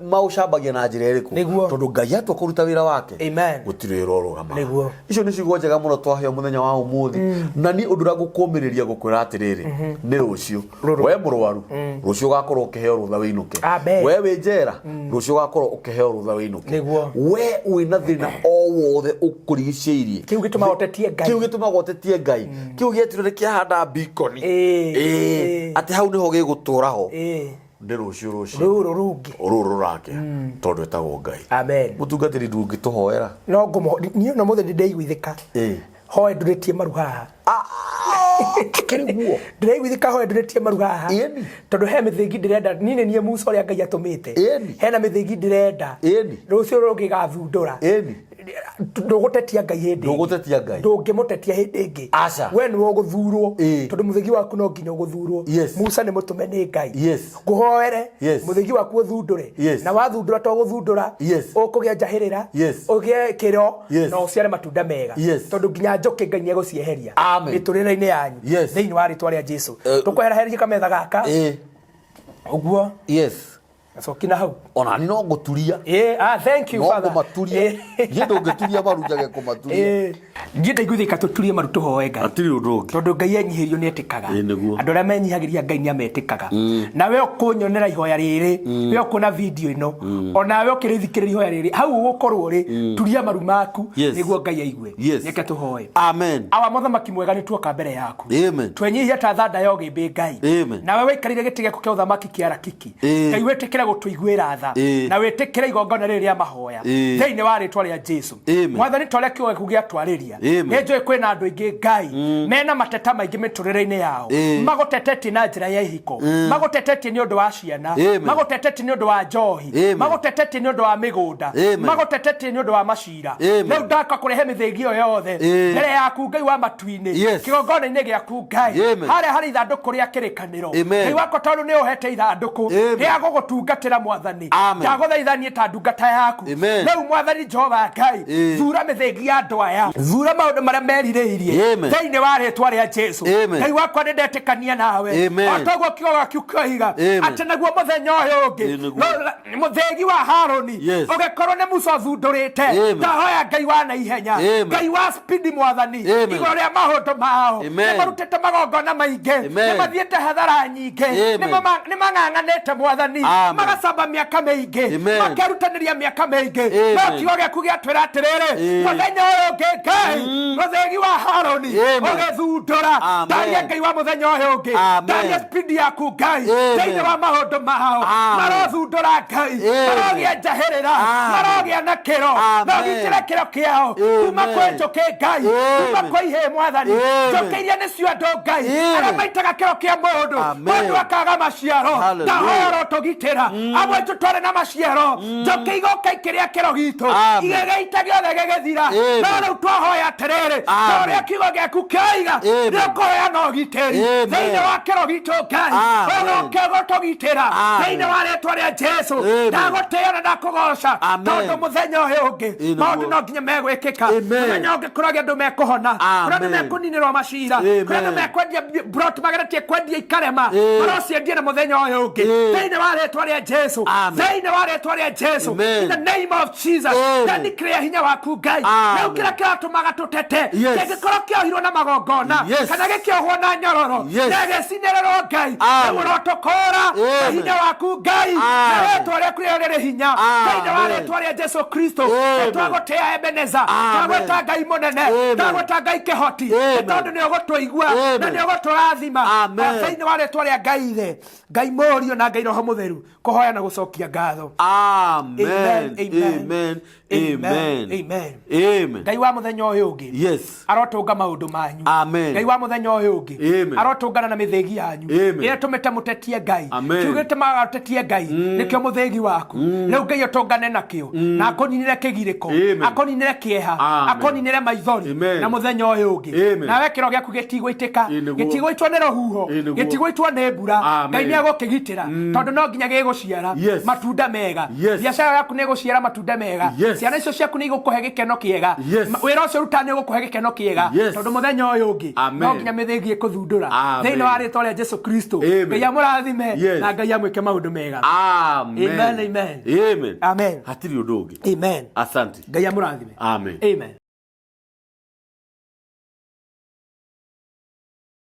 maũcambagia na njĩra ĩrĩkũ. Nĩguo. Tondũ Ngai atua kũruta wĩra wake. Amen. Gũtirĩ wĩra ũrũgamaga. Nĩguo. Icio nĩ ciugo njega mũno twaheo mũthenya wa ũmũthĩ. Na niĩ ũndũ ũrĩa ngũkũmĩrĩria gũkwĩra atĩrĩrĩ, nĩ rũciũ. We mũrwaru, rũciũ ũgakorwo ũkĩheo rũtha wĩinũke. Amen. We wĩ njera, rũciũ ũgakorwo ũkĩheo rũtha wĩinũke. Nĩguo. We wĩna thĩna o wothe ũkũrigicĩirie. Kĩu gĩtũmaga ũtetie Ngai. Kĩu gĩtũmaga ũtetie Ngai. Kĩu gĩetirwo nĩ kĩahanda beacon. Ĩĩ. Ĩĩ. Ĩĩ. Atĩ hau nĩho gĩgũtũra ho. Ĩĩ. Nĩ rũciũ rũciũ. Rũrũ rũngĩ. Rũrũ rũrakĩa. Tondũ etagwo Ngai. Amen. Mũtungatĩri ndũngĩtũhoera. No ngũmũ niĩ no mũthĩ nĩndeiguithĩka. Ĩĩ. Hoe ndurĩtie maru haha. Kĩrĩ guo. Ndĩraiguithĩka hoe ndurĩtie maru haha. Ĩni. Tondũ he mĩthĩngi ndĩrenda niĩ nĩ niĩ Musa ũrĩa Ngai atũmĩte. Ĩni. Hena mĩthĩngi ndĩrenda. Ĩni. Rũciũ rũngĩ gathundũra. Ĩni. Ndũgũtetia Ngai hĩndĩ ĩngĩ. Ndũgũtetia Ngai. Ndũngĩmũtetia hĩndĩ ĩngĩ. Aca. We nĩwe ũgũthurwo. Ĩĩ. Tondũ mũthĩgi waku no nginya ũgũthurwo. Yes. Musa nĩ mũtũme nĩ Ngai. Yes. Ngũhoere. Yes. Mũthĩgi waku ũthundũre. Yes. Na wathundũra to gũthundũra. Yes. Ũkũgĩa njahĩrĩra. Yes. Ũgĩe kĩro. Yes. Na ũciare matunda mega. Yes. Tondũ nginya njũkĩ Ngai nĩegũcieheria. Amen. Mĩtũrĩre-inĩ yanyu. Yes. Thĩinĩ wa rĩtwa rĩa Jesu. Eh. Tũkwehereherie kametha gaka. Ĩĩ. Ũguo. Yes. Gacoki na hau. Ona ni no ngũturia. Ĩĩ, ah, thank you No Father. ngũmaturia. Ĩĩ. Niĩ ndũngĩturia maru njage kũmaturia. Ĩĩ. Niĩ ndaiguithĩka tũturie maru tũhoe Ngai. Hatirĩ ũndũ ũngĩ. Tondũ Ngai enyihĩrio nĩ etĩkaga. Ĩĩ, nĩguo. Andũ arĩa menyihagĩria Ngai nĩ ametĩkaga. Nawe ũkũnyonera ihoya rĩrĩ, we ũkuona video ĩno, onawe ũkĩrĩthikĩrĩria ihoya rĩrĩ, hau ũgũkorwo rĩ, turia maru maku Yes. nĩguo Ngai aigue. Yes. Reke tũhoe. Amen. Awa mũthamaki mwega nĩ tuoka mbere yaku. Amen. Twenyihia ta thanda ya ũgĩmbĩ Ngai. Amen. Nawe waikarire gĩtĩ gĩaku kĩa ũthamaki kĩa rakiki. Ĩĩ. Ngai wĩtĩkĩre gũtũiguĩra tha. Ĩĩ. Na wĩtĩkĩre igongona rĩrĩ rĩa mahoya. Ĩĩ. Thĩinĩ wa rĩtwa rĩa Jesu. Amen. Mwathani ta ũrĩa kiugo gĩaku gĩatwarĩria. Amen. Nĩ njũĩ kwĩna andũ aingĩ Ngai mena mateta maingĩ mĩtũrĩre-inĩ yao. Ĩĩ. Magũtetetie na njĩra ya ihiko. Magũtetetie nĩ ũndũ wa ciana. Amen. Magũtetetie nĩ ũndũ wa njohi. Amen. Magũtetetie nĩ ũndũ wa mĩgũnda. Amen. Magũtetetie nĩ ũndũ wa macira. Amen. Rĩu ndaka kũrehe mĩthĩgi ĩyo yothe Ĩĩ. mbere yaku Ngai wa matu-inĩ. Yes. Kĩgongona-inĩ gĩaku Ngai. Amen. Harĩa harĩ ithandũkũ rĩa kĩrĩkanĩro. Amen. Ngai wakwa tondũ nĩ ũhete ithandũkũ Amen. rĩa gũgũtungatĩra mwathani. Amen. Ndagũthaitha niĩ ta ndungata yaku. Amen. Rĩu mwathani Jehova Ngai, Ĩĩ. thura mĩthĩgi ya andũ aya. Thura maũndũ marĩa merirĩirie. Amen. Thĩinĩ wa rĩtwa rĩa Jesu. Amen. Ngai wakwa nĩ ndetĩkania nawe. Amen. O toguo kiugo gĩaku kĩoiga Amen. atĩ naguo mũthenya ũyũ ũngĩ Ĩĩ, nĩguo. mũthĩgi wa Harũni Yes. ũgĩkorwo nĩ Musa ũthundũrĩte. Amen. Ndahoya Ngai wa na ihenya. Amen. Ngai wa spidi mwathani Amen. igũrũ rĩa maũndũ mao. Amen. Nĩ marutĩte magongona maingĩ. Amen. Nĩ mathiĩte hathara nyingĩ. Amen. Nĩ mang'ang'anĩte mwathani. Amen. Magacamba mĩaka mĩingĩ. Amen. Makerutanĩria mĩaka mĩingĩ. Amen. No kiugo gĩaku gĩatwĩra atĩrĩrĩ, Ĩĩ. mũthenya ũyũ ũngĩ Ngai, mũthĩgi wa Harũni Amen. ũgĩthundũra. Amen. Ndaria Ngai wa mũthenya ũyũ ũngĩ. Amen. Ndaria spidi yaku Ngai. Amen. Thĩinĩ wa maũndũ mao. Amen. Marothundũra Ngai. Amen. Marogĩa njahĩrĩra. Amen. Marogĩa na kĩro. Amen. Na ũgitĩre kĩro kĩao. Kuma Amen. kwĩ njũkĩ Ngai. Kuma Amen. kwĩ ihĩĩ mwathani. Amen. Njũkĩ iria nĩcio andũ Ngai. Amen. Arĩa maitaga kĩro kĩa mũndũ. Amen. Mũndũ akaga maciaro. Hallelujah. Ndahoya ũrotũgitĩra. Amwe aitũ twarĩ na maciaro. Njũkĩ igoka ikĩrĩa kĩro gitũ. Amen. Igĩgĩita gĩothe gĩgĩthira. Amen. No rĩu twahoya atĩrĩrĩ. Ta Amen. ũrĩa kiugo gĩaku kĩoiga. Amen. Nĩ ũkũheana ũgitĩri. Amen. Thĩinĩ wa kĩro gitũ Ngai. Amen. Ũroke gũtũgitĩra. Amen. Thĩinĩ wa rĩtwa rĩa Jesu. Amen. Ndagũtĩĩa na ndakũgoca. Amen. Tondũ mũthenya ũyũ ũngĩ Ĩĩ, nĩguo. maũndũ no nginya megwĩkĩka. Amen. Mũthenya ũngĩ kũragĩa andũ mekũhona. Kũrĩ andũ Amen. mekũninĩrwo macira. Amen. Kũrĩ andũ mekwendia brot mageretie kwendia ikarema. Ĩĩ. Marociendia na mũthenya ũyũ ũngĩ. Ĩĩ. Thĩinĩ wa rĩtwa rĩa Jesu. Amen. Thĩinĩ wa rĩtwa rĩa Jesu. Amen. In the name of Jesus. Amen. Ndandikĩrĩa hinya waku Ngai. Amen. Rĩu kĩrĩa kĩratũmaga Atũtete. Yes. Kĩngĩkorwo kĩohirwo na magongona Yes. kana gĩkĩohwo na nyororo, Yes. gĩcinĩrĩrwo Ngai. Amen. Rĩu ũrotũkũra na Amen. hinya waku Ngai, na Amen. rĩtwa rĩaku rĩrĩa rĩrĩ hinya thĩinĩ wa Amen. rĩtwa rĩa Jesu Kristo. Amen. Twagũtĩa Ebeneza, Amen. twagwĩta Ngai mũnene, Amen. twagwĩta Ngai kĩhoti, nĩ Amen. tondũ nĩ ũgũtũigua na Amen. nĩ ũgũtũrathima. Amen. Thĩinĩ wa rĩtwa rĩa Ngai Ithe, Ngai Mũriũ na Ngai Roho Mũtheru, kũhoya na gũcokia ngatho. Amen. Amen. Amen. Amen. Amen. Amen. Amen. Ngai wa mũthenya ũyũ ũngĩ Yes. arotũnga maũndũ manyu. Amen. Ngai wa mũthenya ũyũ ũngĩ Amen. arotũngana na mĩthĩgi yanyu Amen. ĩrĩa ĩtũmĩte mũtetie Ngai. Amen. Kiugĩte magatetie Ngai nĩkĩo mũthĩgi waku. Rĩu Ngai ũtũngane nakĩo na akũninĩre kĩgirĩko, Amen. akũninĩre kĩeha, Amen. akũninĩre maithori Amen. na mũthenya ũyũ ũngĩ. Amen. Nawe kĩro gĩaku gĩtigũitĩka, Ĩ, nĩguo. gĩtigũitwo nĩ rũhuho, Ĩ, nĩguo. gĩtigũitwo nĩ mbura. Amen. Ngai nĩ egũkĩgitĩra tondũ no nginya gĩgũciara Yes. matunda mega. Yes. Biacara yaku nĩ ĩgũciara matunda mega. Yes. Ciana icio ciaku nĩ igũkũhe gĩkeno kĩega. Yes. Wĩra ũcio ũrutaga nĩ ũgũkũhe gĩkeno kĩega. Yes. Tondũ mũthenya ũyũ ũngĩ Amen. no nginya mĩthĩgi ĩkũthundũra. Amen. Thĩinĩ wa rĩtwa rĩa Jesu Kristo. Amen. Ngai amũrathime Yes. na Ngai amwĩke maũndũ mega. Amen. Amen, amen. Amen. Amen. Hatirĩ ũndũ ũngĩ. Amen. Asante. Ngai amũrathime. Amen. Amen.